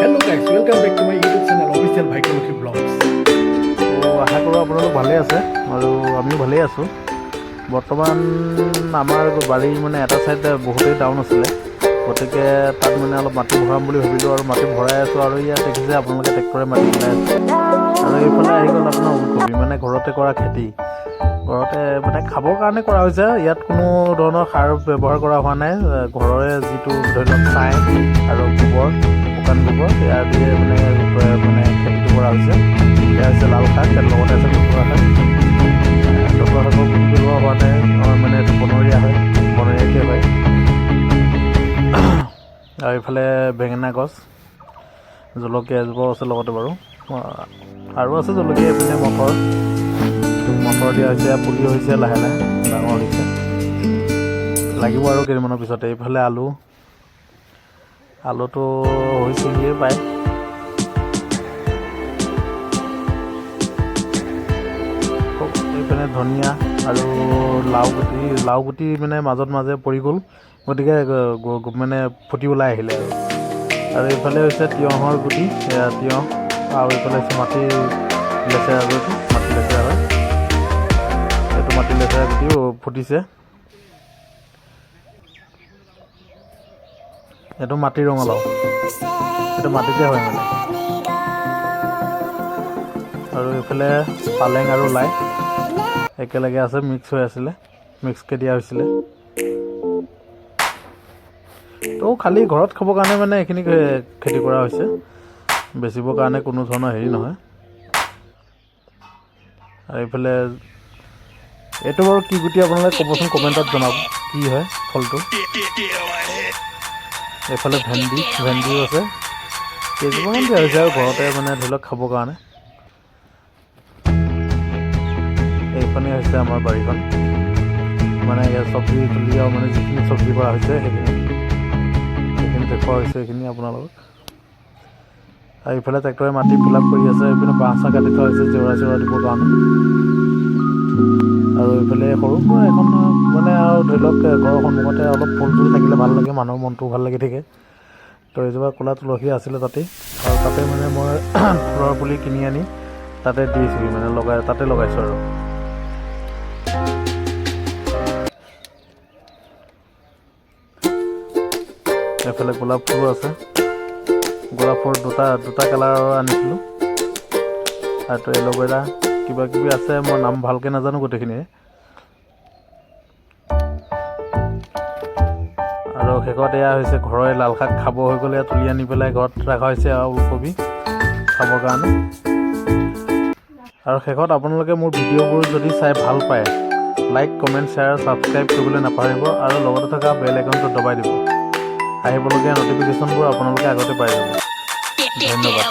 Hello guys, welcome back to my YouTube channel, Official Bhagyalakshmi Vlogs. তো আশা কৰোঁ আপোনালোক ভালেই আছে আৰু আমিও ভালেই আছোঁ। বৰ্তমান আমাৰ বাৰীৰ মানে এটা ছাইড বহুতেই ডাউন আছিলে, গতিকে তাত মানে অলপ মাটি ভৰাম বুলি ভাবিলোঁ আৰু মাটি ভৰাই আছোঁ। আৰু ইয়াত দেখিছে আপোনালোকে, ট্ৰেক্টৰে মাটি পেলাই আছে। আৰু এইফালে আহি গ'ল আপোনাৰ ওলকবি, মানে ঘৰতে কৰা খেতি, ঘৰতে মানে খাবৰ কাৰণে কৰা হৈছে। ইয়াত কোনো ধৰণৰ সাৰ ব্যৱহাৰ কৰা হোৱা নাই। ঘৰৰে যিটো ধৰি লওক ছাই আৰু গোবৰ, শুকান গোবৰ, ইয়াৰ দিয়ে মানে মানে খেতিটো কৰা হৈছে। এয়া হৈছে লাল শাক, ইয়াৰ লগতে আছে লতুৱা শাক। লতুৱা শাকৰ গুটি পেলোৱা হোৱা নাই, মানে এইটো বনৰীয়া হয়, বনৰীয়াকৈ হয়। আৰু এইফালে বেঙেনা গছ, জলকীয়া এজোপাও আছে লগতে বাৰু, আৰু আছে জলকীয়া। এইপিনে মটৰ, মটৰ দিয়া হৈছে, পুলি হৈছে, লাহে লাহে ডাঙৰ হৈছে, লাগিব আৰু কেইদিনমানৰ পিছতে। এইফালে আলু, আলুটো হৈছেহিয়ে প্ৰায়। এইপিনে ধনিয়া আৰু লাও গুটি। লাও গুটি মানে মাজত মাজে পৰি গ'ল, গতিকে মানে ফুটি ওলাই আহিলে। আৰু আৰু এইফালে হৈছে তিয়ঁহৰ গুটি, এয়া তিয়ঁহ। আৰু এইফালে হৈছে মাটি লেচেৰা, এইটো মাটি লেচেৰা হয়। এইটো মাটি লেচেৰা গুটিও ফুটিছে। এইটো মাটি ৰঙালাও, এইটো মাটিতে হয় মানে। আৰু এইফালে পালেং আৰু লাই একেলগে আছে, মিক্স হৈ আছিলে, মিক্সকৈ দিয়া হৈছিলে। তো খালী ঘৰত খাবৰ কাৰণে মানে এইখিনি খেতি কৰা হৈছে, বেচিবৰ কাৰণে কোনো ধৰণৰ হেৰি নহয়। আৰু এইফালে এইটো বাৰু কি গুটি, আপোনালোকে ক'বচোন, কমেণ্টত জনাব কি হয় ফলটো। এইফালে ভেন্দি, ভেন্দিও আছে, কেইজোপামান দিয়া হৈছে আৰু ঘৰতে মানে ধৰি লওক খাবৰ কাৰণে। এইখনেই হৈছে আমাৰ বাৰীখন, মানে ইয়াত চব্জি তুলি আৰু মানে যিখিনি চব্জি কৰা হৈছে সেইখিনি সেইখিনি দেখুওৱা হৈছে এইখিনি আপোনালোকক। আৰু এইফালে ট্ৰেক্টৰে মাটি ফিল আপ কৰি আছে। এইপিনে বাঁহ চাহ কাটি থোৱা হৈছে জেওৰা চেওৰা দিবৰ কাৰণে। আৰু এইফালে সৰু সুৰা এখন মানে আৰু ধৰি লওক ঘৰৰ সন্মুখতে অলপ ফুল চুল থাকিলে ভাল লাগে, মানুহৰ মনটোও ভাল লাগি থাকে। তো এজোপা ক'লা তুলসী আছিলে তাতেই আৰু তাতে মানে মই ফুলৰ পুলি কিনি আনি তাতে দিছোঁহি, মানে লগাই তাতে লগাইছোঁ। আৰু এইফালে গোলাপ ফুলো আছে। গোলাপ ফুল দুটা দুটা কালাৰৰ আনিছিলোঁ। আৰু এল'ভেৰা কিবা কিবি আছে, মই নাম ভালকৈ নাজানো গোটেইখিনিৰে। আৰু শেষত এয়া হৈছে ঘৰৰে লাল শাক, খাব হৈ গ'লে তুলি আনি পেলাই ঘৰত ৰখা হৈছে আৰু ওলকবি খাবৰ কাৰণে। আৰু শেষত আপোনালোকে মোৰ ভিডিঅ'বোৰ যদি চাই ভাল পায়, লাইক, কমেণ্ট, শ্বেয়াৰ, ছাবস্ক্ৰাইব কৰিবলৈ নাপাহৰিব আৰু লগতে থকা বেল আইকনটো দবাই দিব। আহিবলগীয়া ন'টিফিকেশ্যনবোৰ আপোনালোকে আগতে পাই যাব। ধন্যবাদ।